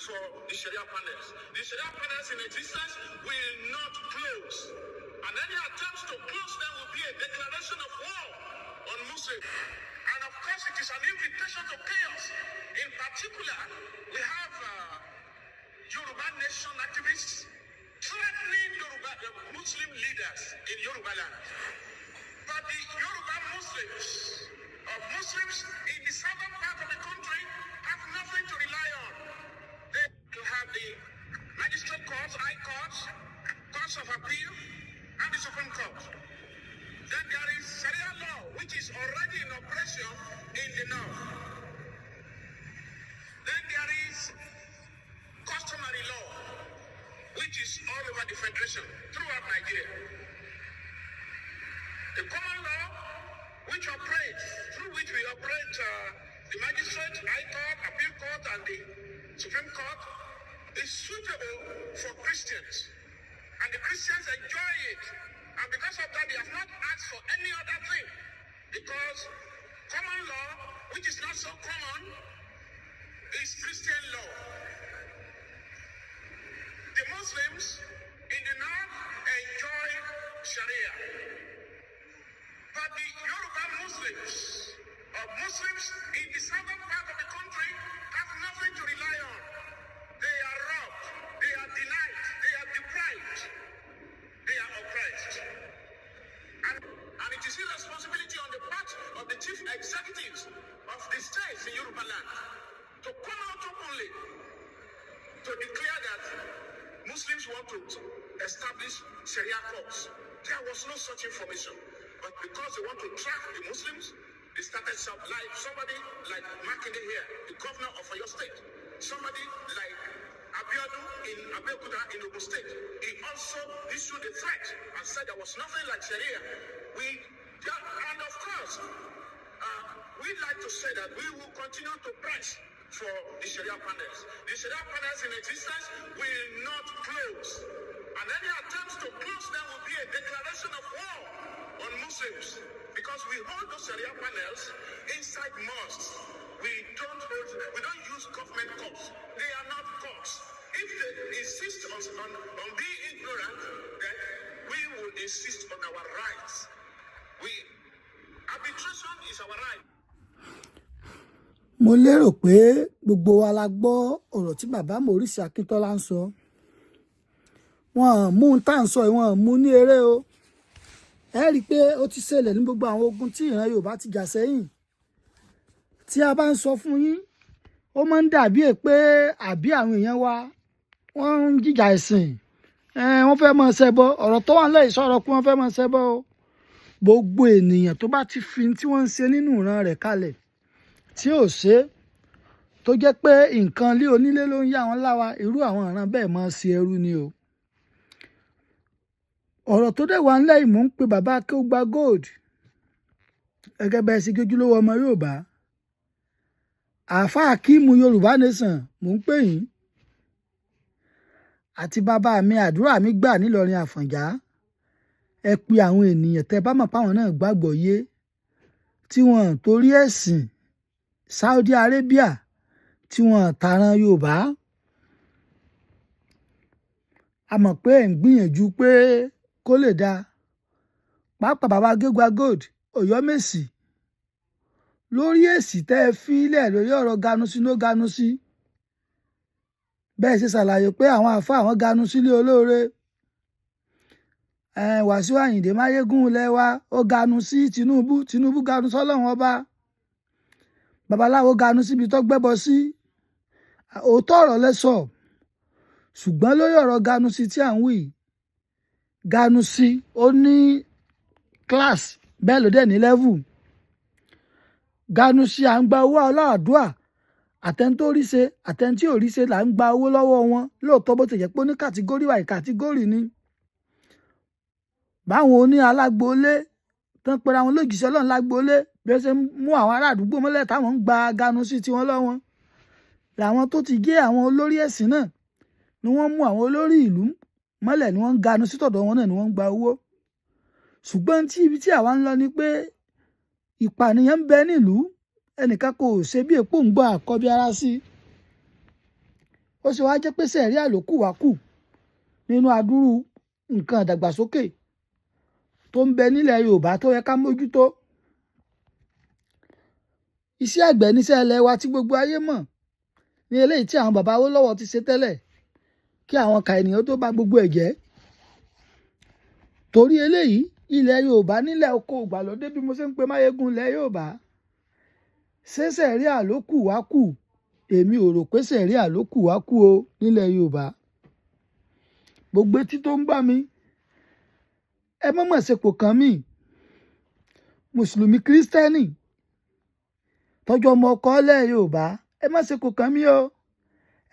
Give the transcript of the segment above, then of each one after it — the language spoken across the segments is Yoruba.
For the Sharia panels. The Sharia panels in existence will not close. And any attempt to close them will be a declaration of war on Muslims. And of course, it is an invitation to chaos. In particular, we have Yoruba Nation activists threatening Yoruba Muslim leaders in Yoruba land. But the Yoruba Muslims, or Muslims in the southern part of the country, have nothing to rely on. They to have the magistrate courts, high courts, courts of appeal, and the Supreme Court. Then there is Sharia law, which is already in operation in the north. Then there is customary law, which is all over the federation, throughout Nigeria. The common law, which operates, through which we operate the magistrate, high court, appeal court, and the Supreme Court, is suitable for Christians. And the Christians enjoy it. And because of that, they have not asked for any other thing. Because common law, which is not so common, is Christian law. The Muslims in the north enjoy Sharia. But the Yoruba Muslims, or Muslims in the southern part of the country, have nothing to rely on. They are robbed, they are denied, they are deprived, they are oppressed. And it is irresponsibility on the part of the chief executives of the states in Yoruba land to come out openly to declare that Muslims want to establish Sharia courts. There was no such information. But because they want to track the Muslims, they started some, like somebody like Makinde here, the governor of your state. Somebody like Abiodun in Abeokuta in Ogun State. He also issued a threat and said there was nothing like Sharia. And of course, we'd like to say that we will continue to press for the Sharia panels. The Sharia panels in existence will not close. And any attempt to close them will be a declaration of war on Muslims. Because we hold those Sharia panels inside mosques. We don't use government courts. They are not courts. If they insist on being ignorant, then we will insist on our rights. Arbitration is our right. Mo lérò pé gbogbo wa la gbọ́ ọ̀rọ̀ tí bàbá Maurice Akintola ń sọ. Wọn mú un tá à ń sọ yìí, wọn mú ní eré o. Ẹ rí i pé ó ti ṣẹlẹ̀ ní gbogbo àwọn ogun tí ìran Yorùbá ti jà sẹ́yìn. Tí a bá ń sọ fún yín, ó máa ń dàbí è pé àbí àwọn èèyàn wa wọ́n ń jìjà ẹ̀sìn, wọ́n fẹ́ máa ṣẹbọ. Ọ̀rọ̀ tó wà nílẹ̀ yìí sọ̀rọ̀ pé wọ́n fẹ́ máa ṣẹbọ o. Gbogbo ènìyàn tó bá ti fi tí wọ́n ń ṣe nínú ìran rẹ̀ kalẹ̀ tí ò ṣe é, tó jẹ́ pé nǹkan lé onílé ló ń yá wọn láwa, irú àwọn ìran bẹ́ẹ̀ máa ṣe ẹrú ni o. Ọ̀rọ̀ tó dẹ̀ wà ńlẹ̀ yìí, mò ń pe bàbá Akéwùgbà Gold gẹ́gẹ́ bẹ́ẹ̀ sí jójúlówó ọmọ Yorùbá, àáfàá Akíìmù Yorùbá Nation, mò ń pè yín, àti bàbá mi àdúrà mi gbà nílọrin Àfọ̀njá. Ẹ pe àwọn ènìyàn tẹ́ bá mọ̀ páwọn náà gbàgbọ́ yé, tí wọ́n torí ẹ̀sìn Saudi Arabia tí wọ́n taran Yorùbá. A mọ̀ pé ẹ̀ ń gbìyànjú pé kó lè dáa. Pàápàá bàbá Akéwùgbà Gold, Ọ̀yọ́mèsì, lórí èsì tẹ́ ẹ fílẹ̀ lórí ọ̀rọ̀ ganusi no ganusi, bẹ́ẹ̀ ṣe ṣàlàyé pé àwọn àáfàá àwọn ganu sílé olóore, Wàsíù Àyìndé Máyégún lẹ́wà ó ganu sí Tinubu, Tinubu ganu sọ́lọ́run ọba, babaláwo ganu síbi tó gbẹ́bọ sí. Òótọ́ ọ̀rọ̀ lẹ sọ, ṣùgbọ́n lórí ọ̀rọ̀ ganusi tí à ń wí, ganusi ó ní class, bẹ́ẹ̀ ló dẹ̀ ní level. Ganusi à ń gba owó aláàdúà, àtẹni tó rí ṣe, àtẹni tí ò rí ṣe là ń gba owó lọ́wọ́ wọn. Lóòótọ́, bó ti jẹ́ pé ó ní category by category ni. Báwọn oní alágboolé tán pera wọn lójíṣẹ́ Ọlọ́run lágboolé, bí wọ́n ṣe ń mú àwọn ará àdúgbò mọ́lẹ̀ táwọn ń gba ganusi tiwọn lọ́wọ́, làwọn tó ti gé àwọn olórí ẹ̀sìn náà ni wọ́n mú àwọn olórí ìlú mọ́lẹ̀, ni wọ́n ń ganu sí tọ̀dọ̀ wọn náà ni wọ́n ń gba owó. Ṣùgbọ́n tí ibi tí àwa ń lọ ni pé ìpànìyàn ń bẹ nílùú, ẹnìkan kò ṣe bí èpò ń gbọ́ àkọ́bí ara sí. Ó ṣe wá jẹ́ pé sẹ̀ríà ló kù wá kù nínú adúrú nǹkan ìdàgbàsókè tó ń bẹ nílẹ̀ Yorùbá tó yẹ ká mójútó. Iṣẹ́ àgbẹ̀ níṣẹ́ ilẹ̀ wa tí gbogbo ayé mọ̀ ní eléyìí tí àwọn bàbá Awólọ́wọ̀ ti ṣe tẹ́lẹ̀ kí àwọn ka ènìyàn tó bá gbogbo ẹ̀ jẹ́. Torí eléyìí, ilẹ̀ Yorùbá nílẹ̀ oko ìgbàlódé, bí mo ṣe ń pe Máyégún ilẹ̀ Yorùbá, ṣé sẹ̀ríà ló kù wá kù? Èmi ò rò pé sẹ̀ríà ló kù wá kù o nílẹ̀ Yorùbá. Gbogbo etí tó ń gbà mí, ẹ mọ̀mọ̀ sepò kàn mí. Mùsùlùmí, Kírísítẹ́nì tọ́jú ọmọ ọkọ ilẹ̀ Yorùbá, ẹ má ṣe kò kàn mí o.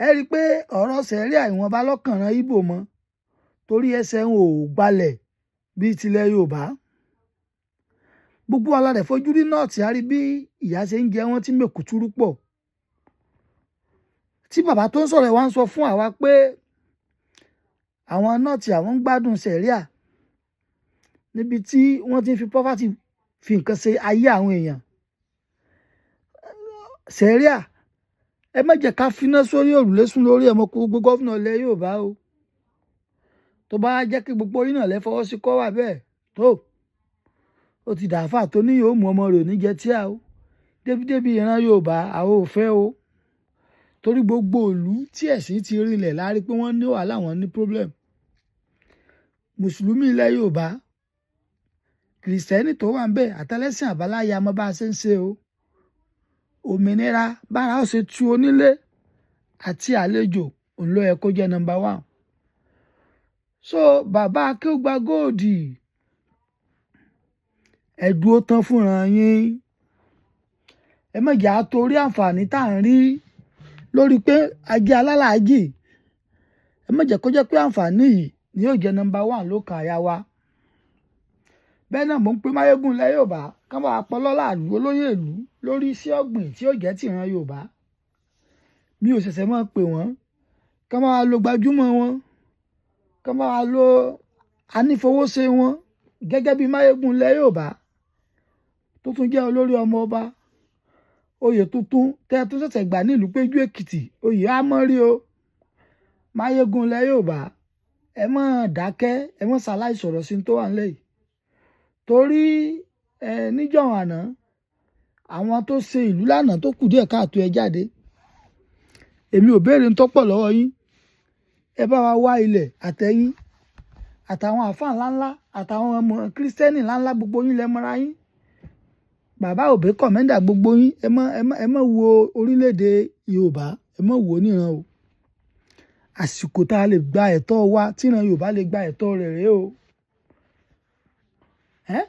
Ẹ rí i pé ọ̀rọ̀ sẹ̀ríà ìwọ̀nba lọ́kànràn Ìgbò mọ́, torí ẹsẹ̀ ń ò gbalẹ̀ bíi tilẹ̀ Yorùbá. Gbogbo wa la dẹ̀ fojú rí nọ́ọ̀tì, á rí bí ìyà ṣe ń jẹ wọ́n tí mèkútúrú pọ̀. Tí bàbá tó ń sọ̀rọ̀ ẹ̀ wá ń sọ fún àwa pé àwọn nọ́ọ̀tì àwọn ń gbádùn sẹ̀ríà níbi tí wọ́n ti ń fi poverty fi nǹkan ṣe ayé àwọn èèyàn. Sẹ̀ríà, ẹ má jẹ́ ká finá sórí òrùlé sùn lórí ẹ̀ mọ́ gbogbo governor ilẹ̀ Yorùbá o. Tó bá jẹ́ kí gbogbo yín náà lẹ fọwọ́ sí kọ́ wà bẹ́ẹ̀ tó, ó ti dàáfà tó ní yóò mú ọmọ rẹ̀ ò ní jẹ tíà o. Débídébí ìran Yorùbá àwọn ò fẹ́ o. Torí gbogbo ìlú tí ẹ̀sìn ti rinlẹ̀ la rí pé wọ́n ní wàhálà, wọ́n ní problem. Mùsùlùmí ilẹ̀ Yorùbá, Kìrìsìtẹ́nì tó wà níbẹ̀, àtẹlẹsìn àbáláyé, a mọ bá a ṣe ń ṣe o. Òmìnira bára ó ṣe tu onílé àti àlejò, òun ló yẹ kó jẹ́ number one. So bàbá Akéwùgbà Gold, ẹ dúró tán fúnra yín. Ẹ má jà á torí àǹfààní tá à ń rí lórí pé ajé alálàájì. Ẹ má jẹ́ kó jẹ́ pé àǹfààní yìí ni yóò jẹ́ number one lókàn àyà wa. Bẹ́ẹ̀ náà mò ń pe Máyégún ilẹ̀ Yorùbá kán bá wa pọ̀ lọ́lá ìlú, olóyè ìlú lórí iṣẹ́ ọ̀gbìn tí yóò jẹ́ tìran Yorùbá. Mi ò ṣẹ̀ṣẹ̀ máa pè wọ́n kán bá wa lo gbajúmọ̀ wọn, kán bá wa lo anífowóṣe wọn gẹ́gẹ́ bí Máyégún ilẹ̀ Yorùbá tó tún jẹ́ olórí ọmọ ọba. Oyè tuntun tẹ́ ẹ tún ṣẹ̀ṣẹ̀ gbà nílùú Péjú Èkìtì, oyè á mọ́ rí o. Máyégún ilẹ̀ Yorùbá, ẹ má dákẹ́, ẹ má ṣaláì sọ̀rọ̀ sí tó wà nílẹ̀ yìí. Torí ẹ níjọ́ àná, àwọn tó ṣe ìlú lánàá tó kù díẹ̀ káàtó ẹ jáde. Èmi ò béèrè ń tọ́pọ̀ lọ́wọ́ yín. Ẹ bá wa wá ilẹ̀ àtẹ̀yìn àtàwọn àfáà ńláńlá àtàwọn ọmọ Kírísítẹ́nì ńláńlá, gbogbo yín lẹ mọ́ra yín. Bàbá Òbí kọ̀mẹ́ndà gbogbo yín, ẹ má wo orílẹ̀-èdè Yorùbá, ẹ má wo níran o. Àsìkò tá a lè gba ẹ̀tọ́ wa, tíran Yorùbá lè gba ẹ̀tọ́ rẹ̀ rèé o. Ẹ́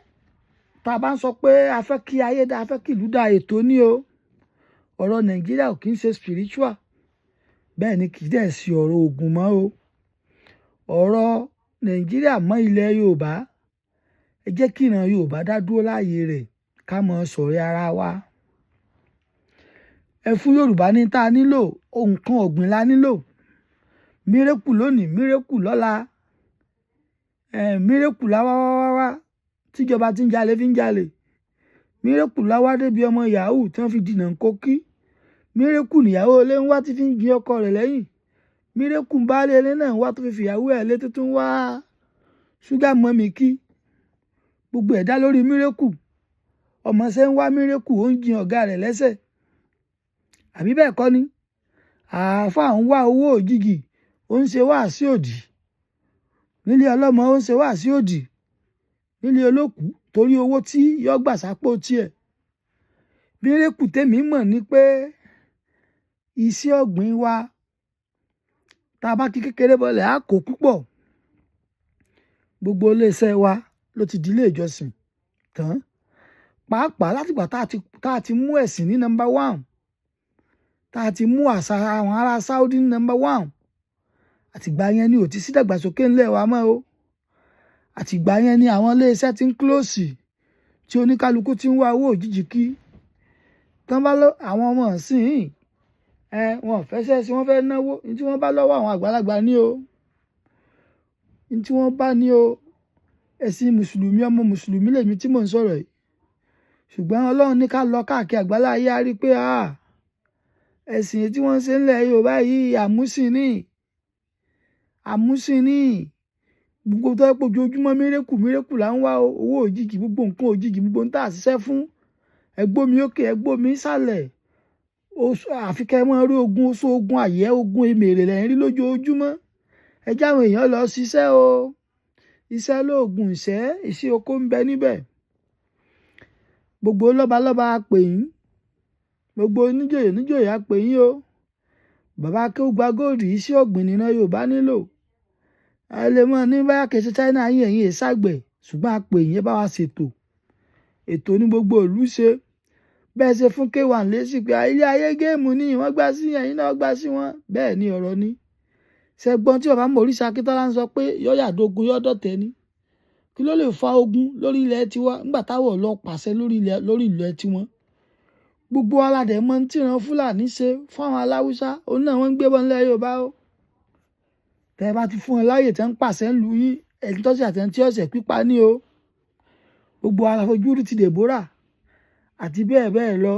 tá a bá ń sọ pé a fẹ́ kí ayé dá, a fẹ́ kí ìlú dá, ètò ní o. Ọ̀rọ̀ Nàìjíríà ò kí ń ṣe spiritual. Bẹ́ẹ̀ ni kì í dẹ̀ sí ọ̀rọ̀ ògùn mọ́ o. Ọ̀rọ̀ Nàìjíríà mọ́ ilẹ̀ Yorùbá, ẹ jẹ́ kí ìran Yorùbá dá dúró láàyè rẹ̀ ká mọ sọ̀rọ̀ ara wa. Ẹ fún Yorùbá ní tá a nílò, nǹkan ọ̀gbìn la nílò. Mírèkù lónìí, mírèkù lọ́la. Ẹ̀ mírèkù la wá wá wá wá tíjọba tí ń jalè fi ń jalè. Mírèkù la wá débi ọmọ yahoo tí wọ́n fi dìnà ń kókí. Mírèkù níyàwó ilé ń wá tí fi ń gbin ọkọ rẹ̀ lẹ́yìn. Mírèkù ń baálé ilé náà ń wá tó fi fìyàwó ẹ̀ lé tuntun wá sugar mummy kí. Gbogbo ẹ̀ dá lórí mírèkù. Ọmọọṣẹ́ ń wá mírèkù, ó ń jin ọ̀gá rẹ̀ lẹ́sẹ̀. Àbí bẹ́ẹ̀ kọ́ ni? Àáfàá ń wá owó òjijì, ó ń ṣe wáàsí òdì. Nílé ọlọ́mọ, ó ń ṣe wáàsí òdì. Nílé olókùú, torí owó tí yó gbà sápò tiẹ̀. Mírèkù tèmi mọ̀ ni pé iṣẹ́ ọ̀gbìn wa, tá a bá kí kékeré bọlẹ̀, á kó púpọ̀. Gbogbo ilé iṣẹ́ wa ló ti di ilé ìjọsìn tán. Pàápàá látìgbà tá a ti mú ẹ̀sìn ní number one, tá a ti mú àṣà àwọn ará Saudi ní number one. Àtìgbà yẹn ni ò ti sí ìdàgbàsókè ńlẹ̀ wa mọ́ o. Àtìgbà yẹn ni àwọn ilé iṣẹ́ ti ń close, tí oníkálukú ti ń wá owó òjijì kí. Tán bá lọ àwọn ọmọ ìsìn, ẹ wọn ò fẹ́ ṣẹ́ sí, wọ́n fẹ́ náwó. Ní tí wọ́n bá lọ́wọ́ àwọn àgbàlagbà ní o. Ní tí wọ́n bá ní o. Ẹ̀sìn Mùsùlùmí, ọmọ Mùsùlùmí lèmi tí mò ń sọ̀rọ̀ yìí. Ṣùgbọ́n Ọlọ́run ní ká lọ káàkiri àgbálá ayé, á rí pé, ah, Ẹ̀sìn tí wọ́n ń ṣe ńlẹ̀ Yorùbá yìí àmúsìn ní, àmúsìn ní. Gbogbo tó yẹ pé ojoojúmọ́ mírèkù mírèkù là ń wá o, owó òjijì, gbogbo nǹkan òjijì, gbogbo ń tà ṣiṣẹ́ fún. Ẹgbómi òkè, ẹgbómi ìsàlẹ̀. Àfi kẹ́ ẹ mọ́ rí ogun oṣó, ogun àyẹ́, ogun èmèrè lẹ̀ ń rí lójoojúmọ́. Ẹ jẹ́ àwọn èèyàn lọ ṣiṣẹ́ o. Iṣẹ́ lóògùn ìṣẹ́, iṣẹ́ oko ń bẹ níbẹ̀. Gbogbo lọ́balọ́ba a pè yín. Gbogbo oníjòyè oníjòyè a pè yín o. Bàbá Akéwùgbà Gold, iṣẹ́ ọ̀gbìn nìran Yorùbá nílò. Ẹ lè mọ̀ ní báyà kìí ṣe China yín, ẹ̀yin è ṣàgbẹ̀, ṣùgbọ́n a pè yín, ẹ bá wa ṣètò. Ètò ní gbogbo ìlú ṣe. Bẹ́ẹ̀ ṣe fún K1 lésì pé ilé ayé game ni wọ́n gbá sí, ẹ̀yin náà gbá sí wọn. Bẹ́ẹ̀ ni ọ̀rọ̀ ni. Ṣẹ̀gbọ́n tí bàbá Maurice Akíntọ́lá ń sọ pé yọ́yà dogun yọ́dọ̀tẹ̀ ni. Kí ló lè fa ogun lórí ilẹ̀ tiwa nígbà táwọn lọ pàṣẹ lórí ilẹ̀ tiwọn? Gbogbo aládẹ̀ mọ̀ ń tìran Fúlàní ṣe fún àwọn Aláùsá, òun náà wọ́n ń gbé bọ́ nílẹ̀ Yorùbá o. Tẹ́ ẹ bá ti fún wọn láàyè tí wọ́n ń pàṣẹ ń lu yín, ẹni tọ́sí àti ẹni tí ọ̀sẹ̀ pípa ní o. Gbogbo aláfojúrí ti Deborah àti bẹ́ẹ̀ bẹ́ẹ̀ lọ.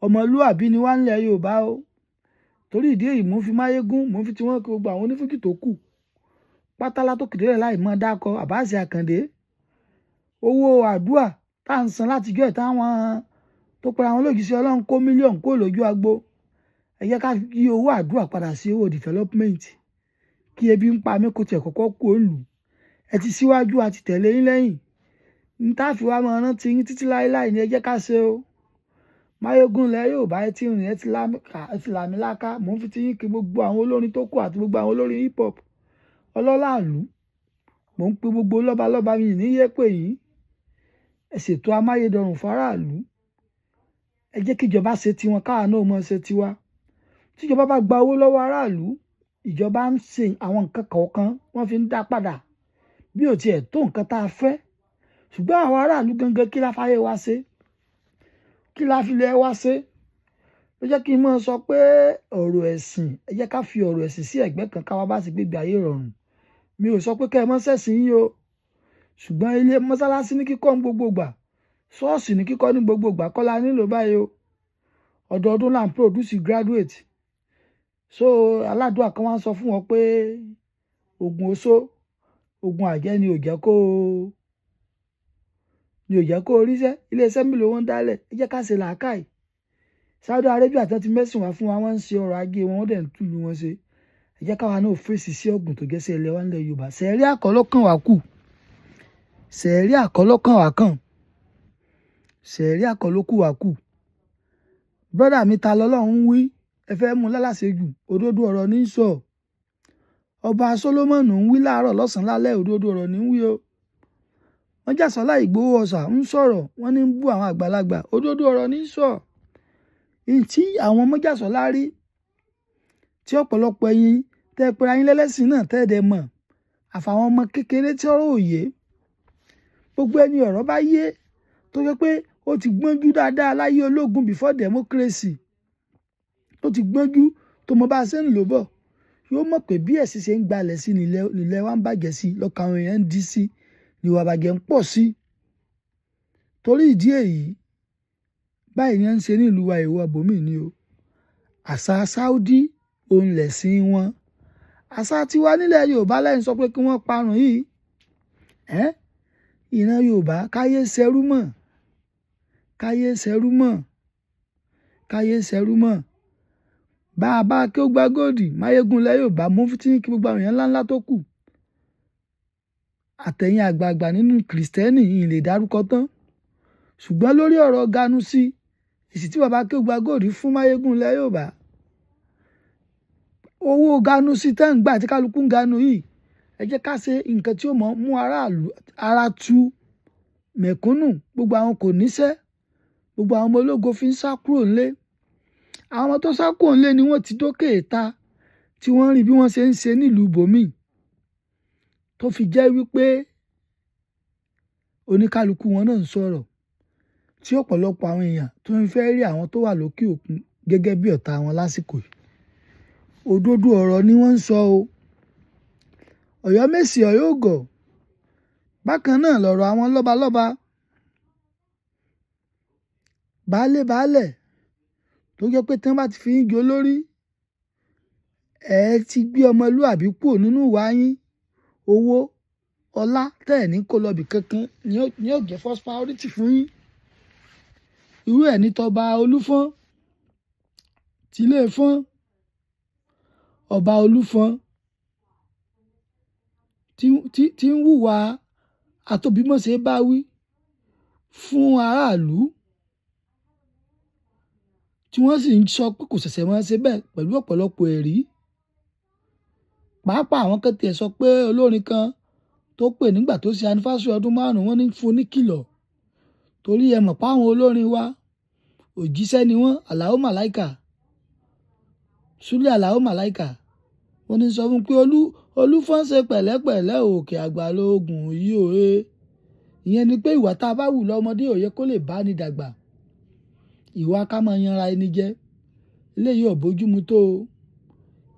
Ọmọlúàbí ni wá nílẹ̀ Yorùbá o. Torí ìdí èyí mò ń fi Máyégún, mò ń fi tiwọn kí gbogbo àwọn onífújì tó kù. Pátá látòkè délẹ̀ láì mọ̀ dákọ Àbáàsì Àkàndé. Owó àdúà tá à ń san láti jọ́ ẹ̀ táwọn tó pera wọn lójíṣẹ́ Ọlọ́run kó mílíọ̀nù kó lójú agbo. Ẹ jẹ́ ká yí owó àdúà padà sí owó development. Kí ebi ń pa mí kó tiẹ̀ kọ́kọ́ kú òǹlù. Ẹ ti síwájú àti tẹ̀lé yín lẹ́yìn. N tá fi wá máa rántí yín títí láéláé ni ẹ jẹ́ ká ṣe o. Máyégún ilẹ̀ Yorùbá, ẹ ti rìn, ẹ ti làmìlaka. Mò ń fi ti yín kí gbogbo àwọn olórin tó kù àti gbogbo àwọn olórin hip hop. Ọlọ́láàlú. Mò ń pe gbogbo lọ́balọ́ba mi ní yé pè yín. Ẹ ṣètò amáyédọrùn fáráàlú. Ẹ jẹ́ kí ìjọba ṣe tiwọn, káwa náà mọ̀ ṣe tiwa. Tí ìjọba bá gba owó lọ́wọ́ aráàlú, ìjọba ń ṣe àwọn nǹkan kọ̀ọ̀kan, wọ́n fi ń dá padà. Bí ò tiẹ̀ tó nǹkan tá a fẹ́. Ṣùgbọ́n àwọn aráàlú gangan kí la fàyè wa ṣe? Kí la fi lẹ̀ wa ṣe? Ó jẹ́ kí n máa sọ pé ọ̀rọ̀ ẹ̀sìn, ẹ jẹ́ ká fi ọ̀rọ̀ ẹ̀sìn sí ẹ̀gbẹ́ kan ká wá bá sì gbégbé ayé rọrùn. Mi ò sọ pé kẹ́ ẹ má ṣẹ̀sìn yín o. Ṣùgbọ́n ilé mọ́sálásí ní kíkọ́ ní gbogbo ìgbà, ṣọ́ọ̀ṣì ní kíkọ́ ní gbogbo ìgbà kọ́ la nílò báyìí o. Ọdọọdún là ń produce graduate. So aládùá kan wá ń sọ fún wọn pé ogun oṣó, ogun àjẹ́ ni ò jẹ́ kó, ni ò jẹ́ kó ríṣẹ́. Ilé iṣẹ́ mélòó wọ́n ń dálẹ̀. Ẹ jẹ́ ká ṣe làákàyè. Saudi Arabia tí wọ́n ti mẹ́sìn wá fún wa, wọ́n ń ṣe ọrọ̀ ajé wọn, wọ́n dẹ̀ ń túlù wọn ṣe. Ẹ jẹ́ káwa náà fèsì sí ọ̀gùn tó jẹ́ sí ilẹ̀ wa nílẹ̀ Yorùbá. Sẹ̀rí àkọ́lọ́ kàn wá kù. Sẹ̀rí àkọ́lọ́ kàn wá kàn. Sẹ̀rí àkọ́lọ́ kù wá kù. Brother mi ta lọ́lọ́run ń wí. Ẹ fẹ́ mú lálàsejù, òdodo ọ̀rọ̀ ní í sọ. Ọba Solomoni ń wí láàárọ̀ lọ́sàn-án lálẹ́, òdodo ọ̀rọ̀ ní ń wí o. Wọ́n jàsọ́lá Ìgbòho ọ̀sà ń sọ̀rọ̀, wọ́n ní ń bú àwọn àgbàlagbà, òdodo ọ̀rọ̀ ní í sọ. Ntí àwọn mọ́jàsọ́lá rí tí ọ̀pọ̀lọpọ̀ ẹ̀yin tẹ́ ẹ pera yín lẹ́lẹ́sìn náà tẹ́ ẹ dẹ̀ mọ̀, àfàwọn ọmọ kékeré tí ọ̀rọ̀ ò yé. Gbogbo ẹni ọ̀rọ̀ bá yé tó jẹ́ pé ó ti gbọ́njú dáadáa láyé ológun before democracy, tó ti gbọ́njú tó mọ bá a ṣe ń lò bọ̀, yóò mọ̀ pé bí ẹ̀sìn ṣe ń gbalẹ̀ sí nílẹ̀ wa ń bàjẹ́ sí, lọ́kàn àwọn èèyàn ń dí sí, níwà bàjẹ́ ń pọ̀ sí. Torí ìdí èyí, báyìí ni wọ́n ń ṣe ní ìlú wa, èèwọ̀ bòmíì ni o. Àṣà Saudi òun lẹ̀sìn wọn. Àṣà tiwa nílẹ̀ Yorùbá lẹ́yìn sọ pé kí wọ́n parun yìí. Ẹ́ ìran Yorùbá káyé ṣẹrú mọ̀. Káyé ṣẹrú mọ̀. Káyé ṣẹrú mọ̀. Bá a bá kí ó gba góòdì, Máyégún ilẹ̀ Yorùbá, mú fún tí kí gbogbo àwọn èèyàn ńláńlá tó kù. Àtẹ̀yìn àgbààgbà nínú Kìrìsìtẹ́nì yìí lè dárúkọ tán. Ṣùgbọ́n lórí ọ̀rọ̀ Ganusi, èsì tí bàbá Akéwùgbà Gold fún Máyégún ilẹ̀ Yorùbá. Owó Ganusi tẹ́ ń gbà tí kálukú ń ganu yìí, ẹ jẹ́ ká ṣe nǹkan tí ó mọ̀ mú aráàlú ara tu mẹ̀kúnnù. Gbogbo àwọn kò níṣẹ́, gbogbo àwọn ọmọ ológo fi ń sá kúrò nílé. Àwọn ọmọ tó sá kúrò nílé ni wọ́n ti dókè ìta tí wọ́n rí bí wọ́n ṣe ń ṣe nílùú bòmíì. Tó fi jẹ́ wípé oníkálukú wọn náà ń sọ̀rọ̀ tí ọ̀pọ̀lọpọ̀ àwọn èèyàn tó ń fẹ́ rí àwọn tó wà lókè òkun gẹ́gẹ́ bí ọ̀tá wọn lásìkò yìí. Òdodo ọ̀rọ̀ ni wọ́n ń sọ o. Ọ̀yọ́ Mèsì Ọ̀yọ́ ògọ̀. Bákan náà lọ̀rọ̀ àwọn lọ́balọ́ba. Baálé baálẹ̀ Tó jẹ́ pé tí wọ́n bá ti fi yín jẹ olórí, ẹ ti gbé ọmọlúàbí kúrò nínú ìwà yín. Owó, ọlá tẹ́ ẹ̀ ní kó lọ ibì kankan ni ó jẹ́ first priority fún yín. Irú ẹ̀ ní tọba Olúfọ́n, tí ilé Ifọ̀n, ọba Olúfọ́n tí ń wùwà atóbímọ̀ṣe bá wí fún aráàlú, tí wọ́n sì ń sọ pé kò ṣẹ̀ṣẹ̀ máa ṣe bẹ́ẹ̀ pẹ̀lú ọ̀pọ̀lọpọ̀ ẹ̀rí. Pàápàá àwọn kan tiẹ̀ sọ pé olórin kan tó pè nígbà tó ṣe anniversary ọdún 5 wọ́n ní fún ní kìlọ̀. Torí ẹ mọ̀ pé àwọn olórin wa òjíṣẹ́ ni wọ́n, Àlàó Màláíkà, Súlè Àlàó Màláíkà. Wọ́n ní sọ fún pé Olúfọ́n ṣe pẹ̀lẹ́pẹ̀lẹ́ òkè àgbà lóògùn yìí o e. Ìyẹn ni pé ìwà tá a bá wù lọ́mọdé ò yẹ kó lè bá ní dàgbà. Ìwà ká máa yanra ẹni jẹ. Eléyìí ò bójúmu tó o.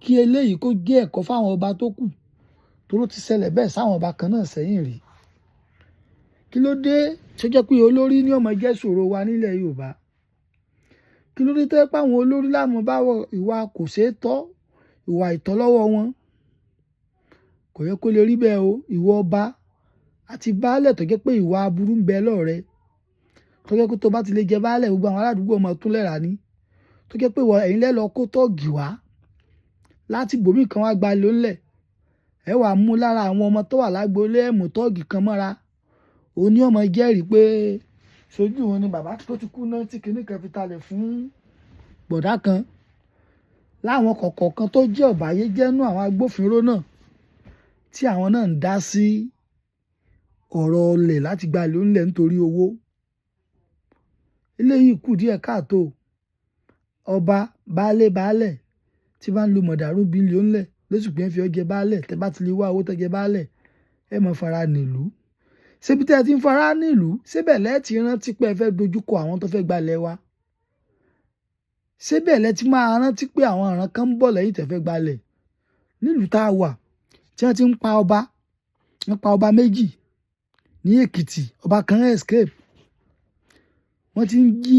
Kí eléyìí kó jẹ́ ẹ̀kọ́ fún àwọn ọba tó kù. Torí ó ti ṣẹlẹ̀ bẹ́ẹ̀ sáwọn ọba kan náà sẹ́yìn rí. Kí ló dé tó jẹ́ pé olórí ni ó máa jẹ́ ìṣòro wa nílẹ̀ Yorùbá? Kí ló dé tó jẹ́ pé àwọn olórí láàmú bá wọ ìwà kò ṣeé tọ́, ìwà ìtọ́ lọ́wọ́ wọn? Kò yẹ kó lè rí bẹ́ẹ̀ o. Ìwọ ọba àti baálẹ̀ tó jẹ́ pé ìwà aburú ń bẹ lọ́rẹ. Tó jẹ́ pé tó bá ti lè jẹ baálẹ̀, gbogbo àwọn aládùúgbò ọmọ tún lẹ́ra ní. Tó jẹ́ pé ìwọ ẹ̀yin lẹ́ lọ kó tọ́ọ̀gì wá láti ibòmí kan wá gba ilé ńlẹ̀. Ẹ wà mú lára àwọn ọmọ tó wà lágboolé ẹ mú tọ́ọ̀gì kan mọ́ra. Òun ni ó máa jẹ́rìí pé ṣojú òun ni bàbá tó ti kú náà tí kìnnì kan fi talẹ̀ fún bọ̀dá kan. Láwọn kọ̀ọ̀kan tó jẹ́ ọ̀bàyéjẹ́ nínú àwọn agbófinró náà tí àwọn náà ń dá sí ọ̀rọ̀ olè láti gba ilé ńlẹ̀ nítorí owó. Eléyìí kù díẹ̀ káàtó. Ọba baálé baálẹ̀ tí bá ń lu mọ̀dàrú bí ilé ńlẹ̀ lóṣù pé ń fi ọ jẹ baálẹ̀, tẹ bá ti lè wá owó tẹ jẹ baálẹ̀, ẹ mọ̀ fara nílùú. Ṣébi tí ẹ ti ń fara nílùú, ṣébẹ̀ lẹ ti rántí pé ẹ fẹ́ dojúkọ àwọn tó fẹ́ gba ilẹ̀ wa? Ṣébẹ̀ lẹ ti máa rántí pé àwọn ìran kan ń bọ̀ lẹ́yìn tẹ fẹ́ gba ilẹ̀? Nílùú tá a wà tí wọ́n ti ń pa ọba, wọ́n pa ọba méjì ní Èkìtì, ọba kan escape. Wọ́n ti ń jí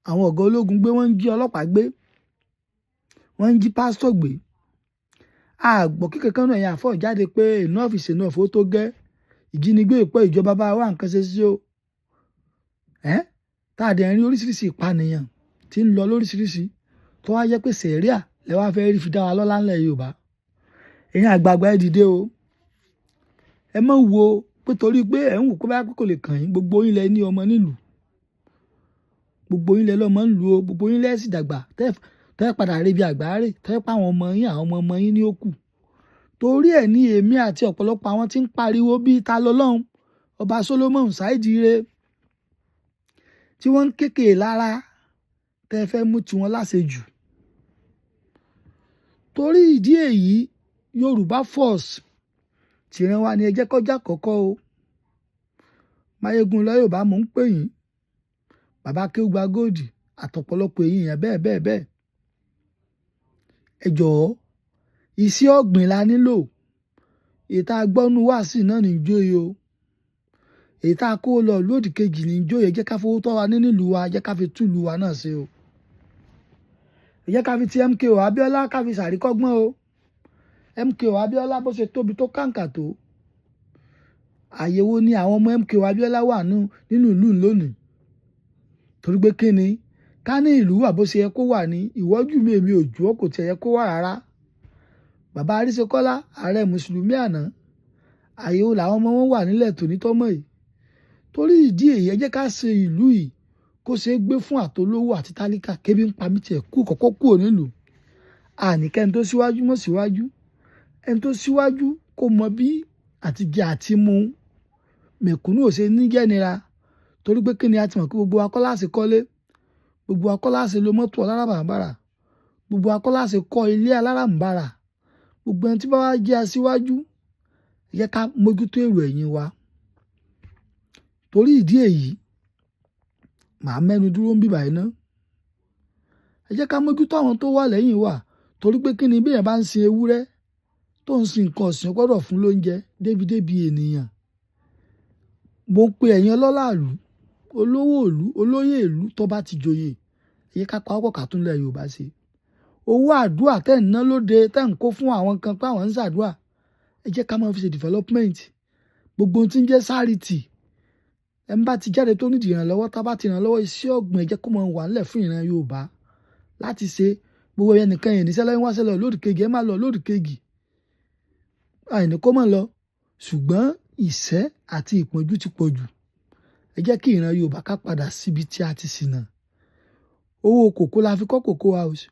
àwọn ọ̀gá ológun gbé, wọ́n ń jí ọlọ́pàá gbé, wọ́n ń jí pásítọ̀ gbé. A gbọ́ kí kankan náà ẹ̀yin àfọ̀ jáde pé enough is enough, ó tó gẹ́. Ìjínigbé ìpẹ́ ìjọba bá wá nǹkan ṣe sí o. Tá a dẹ̀ ń rí oríṣiríṣi ìpànìyàn tí ń lọ lóríṣiríṣi tó wá jẹ́ pé sẹ̀ríà lẹ wá fẹ́ rí fi dá wa lọ́lá ńlẹ̀ Yorùbá. Ẹ̀yin àgbààgbà ẹ dìde o. Ẹ má wo pé torí pé ẹ̀ ń wò pé báyìí kò lè kàn yín, gbogbo yín lẹ ní ọmọ nílùú. Gbogbo yín lẹ lọ́mọ ń lu o, gbogbo yín lẹ sì dàgbà. Tẹ́ padà rí bí àgbáre, tẹ́ pa àwọn ọmọ yín, àwọn ọmọ ọmọ yín ní ó kù. Torí ẹ̀ ní èmi àti ọ̀pọ̀lọpọ̀ àwọn tí ń pariwo bí ta lọ́lọ́run, ọba Solomon Ṣáìdìre, tí wọ́n ń kékèé lára tẹ́ fẹ́ mú tiwọn láṣejù. Torí ìdí èyí, Yorùbá first tìran wa ni ẹ jẹ́ kọjá kọ́kọ́ o. Máyégún lọ Yorùbá mò ń pè yín. Bàbá Akéwùgbà Gold àtọ̀pọ̀lọpọ̀ èèyàn bẹ́ẹ̀ bẹ́ẹ̀ bẹ́ẹ̀. Ẹ jọ̀ọ́, iṣẹ́ ọ̀gbìn la nílò. Èyí tá a gbọ́ nínú wàásì náà ní jóye o. Èyí tá a kó lọ ìlú òdì kejì ní jóye. Jẹ́ ká fowó tọ́ wa ní nílùú wa, jẹ́ ká fi tú ìlú wa náà ṣe o. Ẹ jẹ́ ká fi ti MKO Abiola ká fi ṣàríkọ́gbọ́n o. MKO Abiola bó ṣe tóbi tó kàǹkà tó. Àyèwò ni àwọn ọmọ MKO Abiola wà nínú ìlú lónìí. Torí pé kí ni? Ká ní ìlú wà bó ṣe yẹ kó wà ní ìwọ́jú mi èmi ò jù ọ́ kò tiẹ̀ yẹ kó wà rárá. Bàbá Arísekọ́lá, ààrẹ Mùsùlùmí àná, àyèwò làwọn ọmọ wọn wà nílẹ̀ tòní tọ́mọ̀ yìí. Torí ìdí èyí, ẹ jẹ́ ká ṣe ìlú yìí kó ṣe é gbé fún àtolówó àti tálíkà kébí ń pa mí tiẹ̀ kú kọ́kọ́ kúrò nílùú. Àní kẹ́ni tó síwájú mọ́ síwájú. Ẹni tó síwájú kó mọ bí àtijẹ àti mu mẹ̀kúnnù ò ṣe ní jẹ́nira. Torí pé kí ni a ti mọ̀ pé gbogbo wa kọ́ láṣẹ kọ́lé, gbogbo wa kọ́ láṣẹ lo mọ́tò aláràǹbarà, gbogbo wa kọ́ láṣẹ kọ́ ilé aláràǹbarà. Gbogbo ẹni tí bá wá jẹ́ aṣíwájú, ẹ jẹ́ ká mójútó èrò ẹ̀yìn wa. Torí ìdí èyí, màá mẹ́nu dúró ń bíbà yìí ná. Ẹ jẹ́ ká mójútó àwọn tó wà lẹ́yìn wa. Torí pé kí ni bí èèyàn bá ń sin ewúrẹ́ tó ń sin nǹkan ọ̀sìn, ó gbọdọ̀ fún lóúnjẹ débi-débi ènìyàn. Mo ń pe ẹ̀yin ọlọ́lá ìlú, olówó ìlú, olóyè ìlú tó bá ti joyè, Ẹ jẹ́ ká pawọ́pọ̀ ká tún ilẹ̀ Yorùbá ṣe. Owó àdúrà tẹ́ ń ná lóde, tẹ́ ń kó fún àwọn kan pé àwọn ń ṣàdúrà, ẹ jẹ́ ká máa fi ṣe development. Gbogbo ohun tí ń jẹ́ charity, ẹ ń bá ti jáde tó nídìí ìrànlọ́wọ́, tá bá ti ràn lọ́wọ́, iṣẹ́ ọ̀gbìn, ẹ jẹ́ kó máa wà nílẹ̀ fún ìran Yorùbá láti ṣe. Gbogbo ẹnìkan yẹn níṣẹ́ lọ́wọ́, wáṣẹ́ lọ lódì kejì, ẹ má lọ lódì kejì, àìní kó má lọ. Ṣùgbọ́n ìṣẹ́ àti ìpọ́njú ti pọ̀ jù. Ẹ jẹ́ kí ìran Yorùbá ká padà síbi tí a ti ṣìnà. Owó kòkó la fi kọ́ Cocoa House,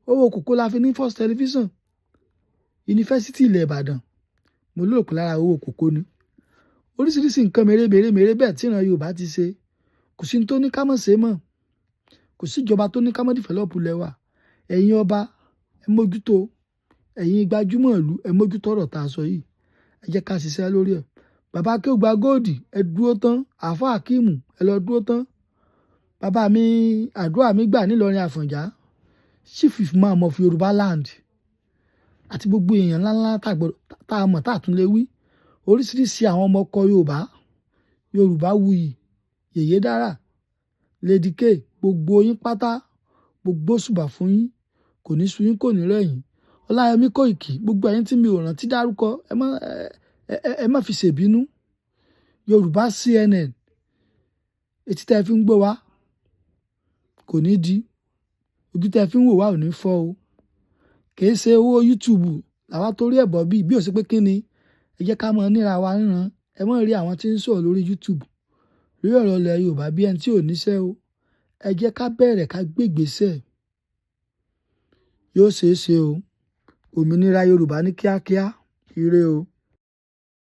owó kòkó la fi ní First Television, Yunifásítì ilẹ̀ Ìbàdàn, mo lérò pé lára owó kòkó ni. Oríṣiríṣi nǹkan mèremère mèremère bẹ́ẹ̀ tí ìran Yorùbá ti ṣe. Kò sí ní tó ní ká má ṣe mọ́, kò sí ìjọba tó ní ká má develop ilẹ̀ wa. Ẹ̀yin ọba, ẹ mójútó. Ẹ̀yin gbajúmọ̀ ìlú, ẹ mójútó ọ̀rọ̀ tá a sọ yìí. Ẹ jẹ́ ká ṣiṣẹ́ lórí ẹ̀. Bàbá Akéwùgbà Gold, ẹ dúró tán. Àáfà Akeem, ẹ lọ dúró tán. Bàbá mi, àdúrà mi gbà nílọrin Àfọ̀njá, Chief Imam of Yorùbá land, àti gbogbo èèyàn ńláńlá tá a mọ̀ tá a tún lè wí, oríṣiríṣi àwọn ọmọ ọkọ Yorùbá, Yorùbá wuyì, Yèyé Dára, Lady K, gbogbo yín pátá, gbogbo ṣùbà fún yín, kò ní sú yín, kò ní rẹ̀ yín. Ọláyọmí Kóìkì, gbogbo ẹ̀yin tí mi ò rántí dárúkọ, ẹ má fi ṣèbínú. Yorùbá CNN, etí tẹ́ fi ń gbọ́ wa kò ní di, ojú tẹ́ fi ń wò wá ò ní fọ́ o. Kì í ṣe owó YouTube làwa torí ẹ̀ bọ̀ bí bí ò sí pé kí ni. Ẹ jẹ́ ká mọ níra wa ríran. Ẹ mọ̀ rí àwọn tí ń sọ̀rọ̀ lórí YouTube lórí ọ̀rọ̀ ilẹ̀ Yorùbá bí ẹni tí ò níṣẹ́ o. Ẹ jẹ́ ká bẹ̀rẹ̀, ká gbégbèsè. Yóò ṣeé ṣe o. Òmìnira Yorùbá ní kíákíá. Ire o.